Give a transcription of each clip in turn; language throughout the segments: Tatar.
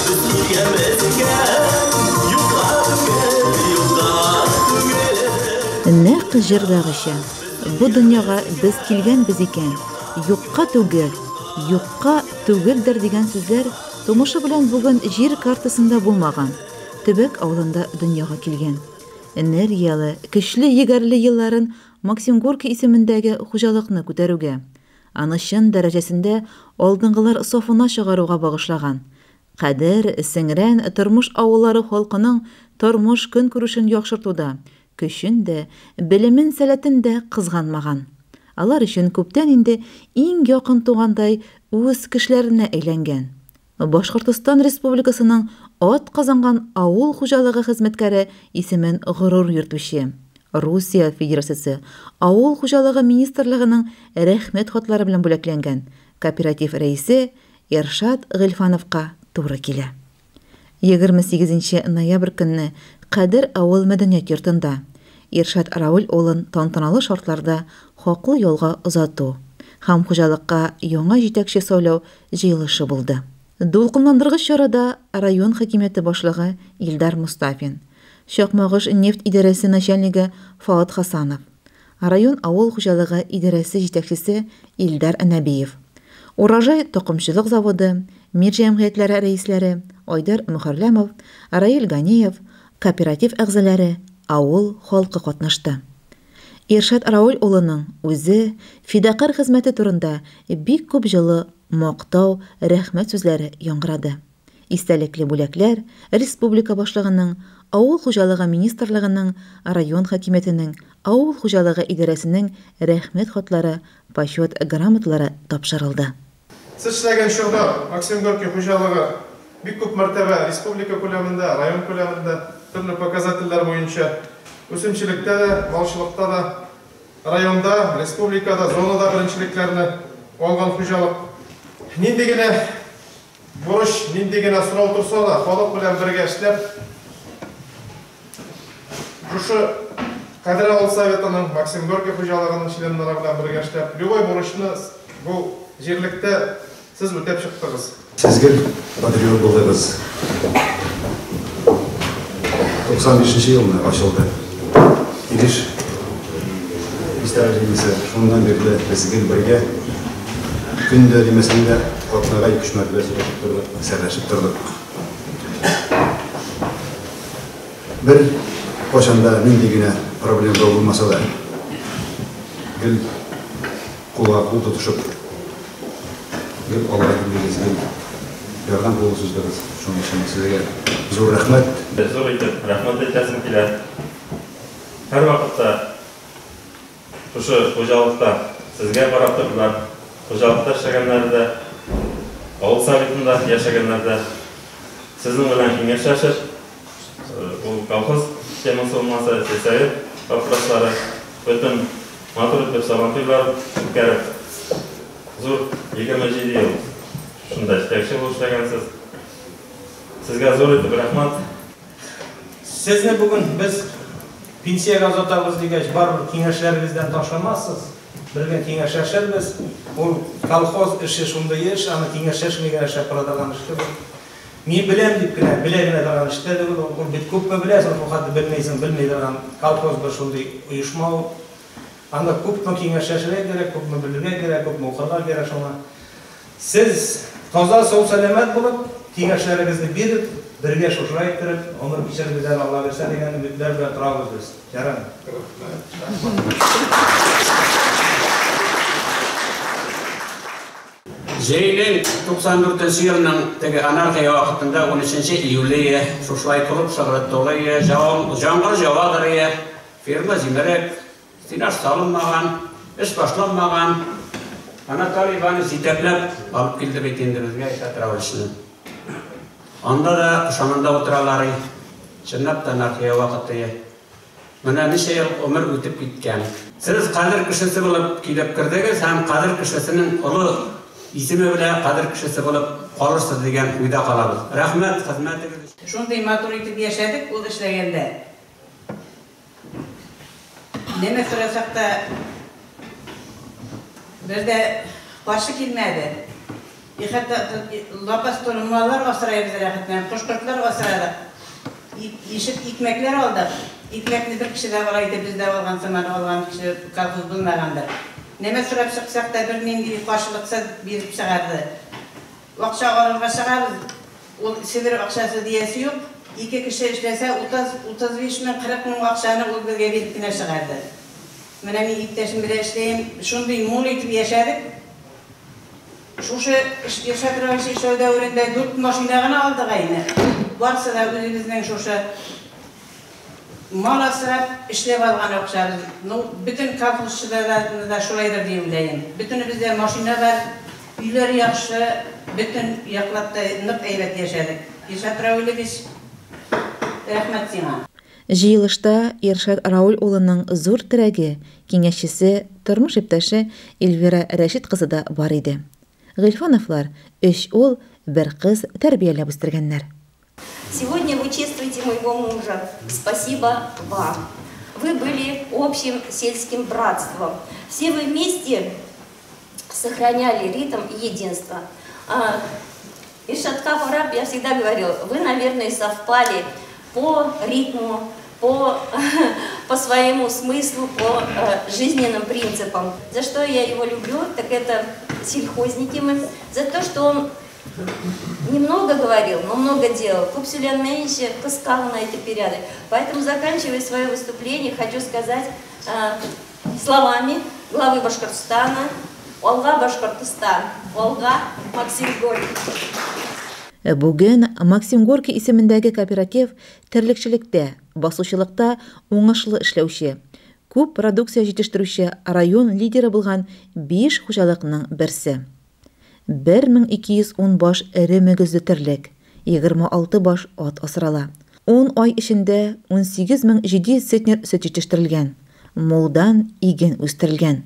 Без килгәнбез икән, юкка түгел, юкка түгел. Нәкъ җырдагыча, бу дөньяга без килгәнбез икән, юкка түгел, юкка түгелдер дигән сүзләр тумышы белән бүген җир картасында булмаган, төбәк авылында дөньяга килгән. Энергияле, көчле, егәрле елларын Максим Горький исемендәге хуҗалыкны күтәрүгә, аны чын дәрәҗәсендә алдынгылар сафына чыгаруга багышлаган, Кадер, Сеңрән, Тормыш авыллары халкының тормыш-көнкүрешен яхшыртуда көчен дә, белемен-сәләтен дә кызганмаган. Алар өчен күптән инде иң якын тугандай үз кешеләренә әйләнгән. Башкортостан Республикасының атказанган авыл хуҗалыгы хезмәткәре исемен горур йөртүче, Русия Федерациясе Авыл хуҗалыгы министрлыгының Рәхмәт хатлары белән бүләкләнгән кооператив рәисе Иршат Гыйльфановка туры килә. 28 нче ноябрь көнне Кадер авыл мәдәният йортында Иршат Рауль улын тантаналы шартларда хаклы ялга озату һәм хуҗалыкка яңа җитәкче сайлау җыелышы булды. Дулкынландыргыч чарада район хакимияте башлыгы Илдар Мостафин, Чакмагыш нефть идарәсе начальнигы Фоат Хасанов, район авыл хуҗалыгы идарәсе җитәкчесе Илдар Нәбиев, Урожай токымчылык заводы, Мир җәмгыятьләре рәисләре Айдар Мөхәрләмов, Раил Ганиев, кооператив әгъзаләре, авыл халкы катнашты. Иршат Рауль улының үзе фидакарь хезмәте турында бик күп җылы мактау, рәхмәт сүзләре яңгырады. Истәлекле бүләкләр республика Башлыгының, Авыл хуҗалыгы министрлыгының, район хакимиятенең, авыл хуҗалыгы идарәсенең Рәхмәт хатлары, Почет грамоталары тапшырылды. Сез эшләгән чорда Максим Горький хуҗалыгы бик күп мәртәбә республика күләмендә, район күләмендә төрле показательләр буенча үсемчелектә дә, малчылыкта да, районда, республикада, зонада беренчелекләрне алган хуҗалык. Нинди генә бурыч, нинди генә сорау торса да, халык белән бергә эшләп, Шушы Кадер авыл советының, Максим Горький хуҗалыгының членнары белән бергә эшләп, любой бурычны бу җирлектә сез үтәп чыктыгыз. Сез гел патриот булдыгыз. 95 нче елны ачылды Илеш месторождениесе. Шуннан бирле без гел бергә, көн дә димәсәң дә, атнага ике-өч мәртәбә сөйләшеп тордык, серләшеп тордык. Бер кайчан да нинди генә проблема булмаса да, гел кулга кул тотышып, гел алга килдегез, гел ярдәм кулы суздыгыз. Шуның өчен сезгә зур рәхмәт. Зур итеп рәхмәт әйтәсем килә. Һәрвакытта Шушы хуҗалыкта сезгә карап тордылар. Хуҗалыкта эшләгәннәре дә, авыл советында яшәгәннәр дә сезнең белән киңәшләшеп, ул колхоз темасы булмаса, сельсовет вопрослары, бөтен матур итеп сабантуйлар үткәреп, зур 27 ел шунда җитәкче булып эшләгәнсез. Сезгә зур итеп рәхмәт. Сезне бүген без пенсиягә озатабыз дигәч, барыбер киңәшләрегездән ташламассыз. Бергә киңәшләшербез. Ул колхоз эше шундый эш, аны киңәшләшми генә эшләп бара торган эш түгел. Мин беләм дип кенә, белә генә торган эш тә түгел ул. Ул бит күпме беләсең, шул хәтле белмисең, белми торган колхоз бер шундый оешма ул. Анда күпме киңәшләшергә кирәк, күпме белергә кирәк, күпме укырга кирәк шуңа. Сез таза, сау-сәламәт булып, киңәшләрегезне биреп, бергә шушылай иттереп гомер кичерербез әле, Алла бирсә, дигән өметләр белән торабыз без. Ярар. Җәйнең 94 нче елның теге анархия вакытында унөченче июле шушылай клуб шыгры тулы җаңгыр җавадыр ферма җимерек, Стенаж салынмаган, эш башланмаган. Анатолий Иванович җитәкләп алып килде бит инде безгә Исә Травичны. Анда да кушаманда утыралар и. Чынлап та анархия вакыты. Менә ничә ел гомер үтеп киткән. Сез кадер кешесе булып килеп кердегез һәм кадер кешесенең олы исеме белән кадер кешесе булып калырсыз дигән уйда калабыз. Рәхмәт хезмәтегез өчен. Шундый матур итеп яшәдек ул эшләгәндә. Нәмә сорасак та, бер дә каршы килмәде. И хәтта лапас тулы маллар асрайбыз рәхәтләнеп, кош-кортлар асрадык. Ишеп икмәкләр алдык. Икмәкне бер кеше дә алай итеп бездә алган сыман алган кеше колхоз булмагандыр. Нәмә сорап чыксак та бернинди каршылыксыз биреп чыгарды. Акча алырга чыгабыз, ул Себер акчасы диясе юк. Ике кеше эшләсә, 30, 35 мең, 40 мең акчаны ул безгә биреп кенә чыгарды. Менә мин иптәшем белән эшләем, шундый мул итеп яшәдек. Шушы Иршат Равилович эшләү дәверендә дүрт машина гына алдык әйне. Барсы да үзебезнең шушы мал асрап эшләп алган акчабыз. Ну, бөтен колхозчыда да шулайдыр дип уйлыйм. Бөтенебездә машина бар, өйләр яхшы, бөтен яклап та нык әйбәт яшәдек. Иршат Равилович, рәхмәт сиңа. Җыелышта Иршат Рауль улының зур терәге, киңәшчесе, тормыш иптәше Эльвира Рәшит кызы да бар иде. Гыйльфановлар өч ул, бер кыз тәрбияләп үстергәннәр. Сегодня вы чествуете моего мужа. Спасибо вам. Вы были общим сельским братством. Все вы вместе сохраняли ритм и единство. Иршатка карап, я всегда говорила, вы, наверное, совпали по ритму, по своему смыслу, по жизненным принципам. За что я его люблю, так это сельхозники мы, за то, что он немного говорил, но много делал. Күп сөйләнмәенчә кыска гына итеп бирәде. Поэтому, заканчивая свое выступление, хочу сказать словами главы Башкортостана: Алга, Башкортостан, Алга, Максим Горький. Бүген Максим Горький исемендәге кооператив терлекчелектә, басучылыкта уңышлы эшләүче, күп продукция җитештерүче район лидеры булган 5 хуҗалыкның берсе. 1210 баш эре мөгезле терлек, 26 баш ат асрала. 10 ай эчендә 18700 центнер сөт җитештерелгән, мулдан иген үстерелгән.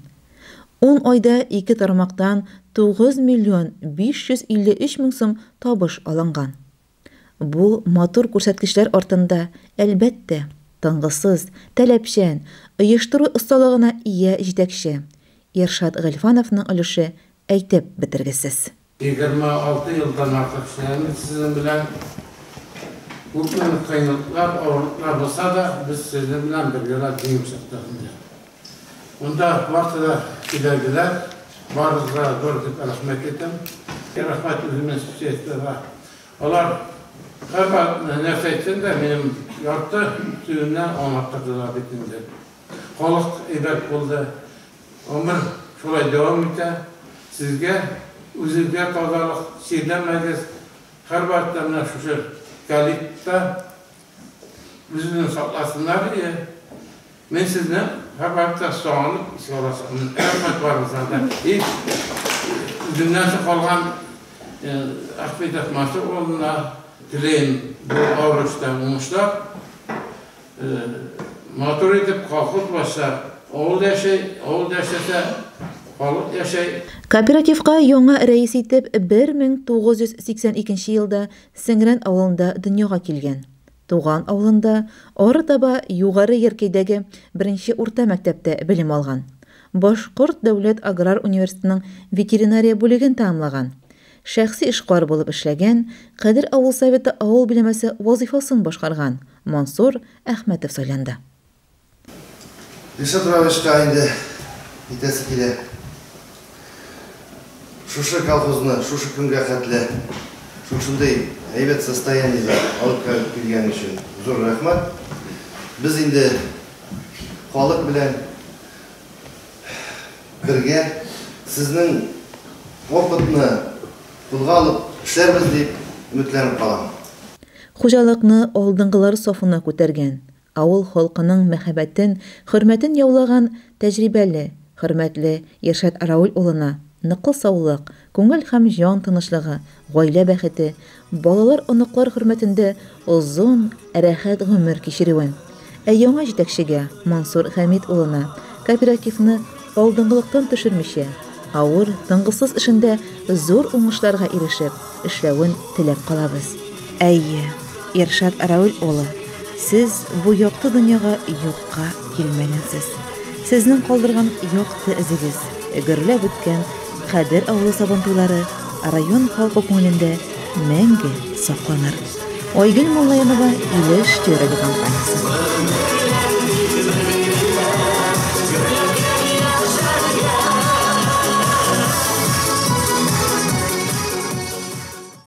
10 айда ике тармактан 9 миллион 553 мең сум табыш алынган. Бу матур күрсәткечләр артында, әлбәттә, тынгысыз, таләпчән, оештыру осталыгына ия җитәкче Иршат Гыйльфановның өлеше әйтеп бетергесез. 26 елдан артык эшләдем сезнең белән. Күпме кыенлыклар, авырлыклар булса да, без сезнең белән бергә җиңеп чыктык инде. Монда барысы да килделәр. Барыгызга зур дип рәхмәт әйтәм. Рәхмәт үземнең специалистларга. Алар һәрбер нәрсә әйтсәм дә, минем ярты сүземнән аңлаттырдылар бит инде. Халык әйбәт булды. Гомер шулай дәвам итә. Сезгә, үзегезгә тазалык, чирләмәгез. Һәрвакытта менә шушы коллективта үзен сакласыннар иде. Мин сезне һәрвакытта сагынып искә алачакмын. Рәхмәт барыгызга да. И үземнән соң калган Ахметов Мансур улына теләйм бу авыр эштә уңышлар. Матур итеп колхоз башлар. Авыл яшәй, авыл яшәсә, халык яшәй. Кооперативка яңа рәис итеп 1982 елда Сеңрән авылында дөньяга килгән. Туган авылында, ары таба Югары Яркәйдәге беренче урта мәктәптә белем алган. Башкорт дәүләт аграр университетының ветеринария бүлеген тәмамлаган. Шәхси эшкуар булып эшләгән, Кадер авыл советы авыл биләмәсе вазифасын башкарган Мансур Әхмәтов сайланды. Илшат Равиловичка инде әйтәсе килә. Шушы колхозны, шушы көнгә хәтле, шушындый әйбәт состояниедә алып килгән өчен зур рәхмәт. Без инде халык белән бергә сезнең опытны кулга алып эшләрбез дип өметләнеп калам. Хуҗалыкны алдынгылар сафына күтәргән, авыл халкының мәхәббәтен, хөрмәтен яулаган тәҗрибәле, хөрмәтле Иршат Рауль улына ныклы саулык, күңел һәм җан тынычлыгы, гаилә бәхете, балалар, оныклар хөрмәтендә озын, рәхәт гомер кичерүен. Ә яңа җитәкчегә Мансур Хәмид улына кооперативны алдынгылыктан төшермичә, авыр, тынгысыз эшендә зур уңышларга ирешеп, эшләвен теләп калабыз. Әйе, Иршат Рауль улы, сез бу якты дөньяга юкка килмәгәнсез. Сезнең калдырган якты эзегез, гөрләп үткән Кадер авылы сабантуйлары район халкы күңелендә мәңге сакланыр. Айгөл Муллаянова, Илеш телерадиокомпаниясе.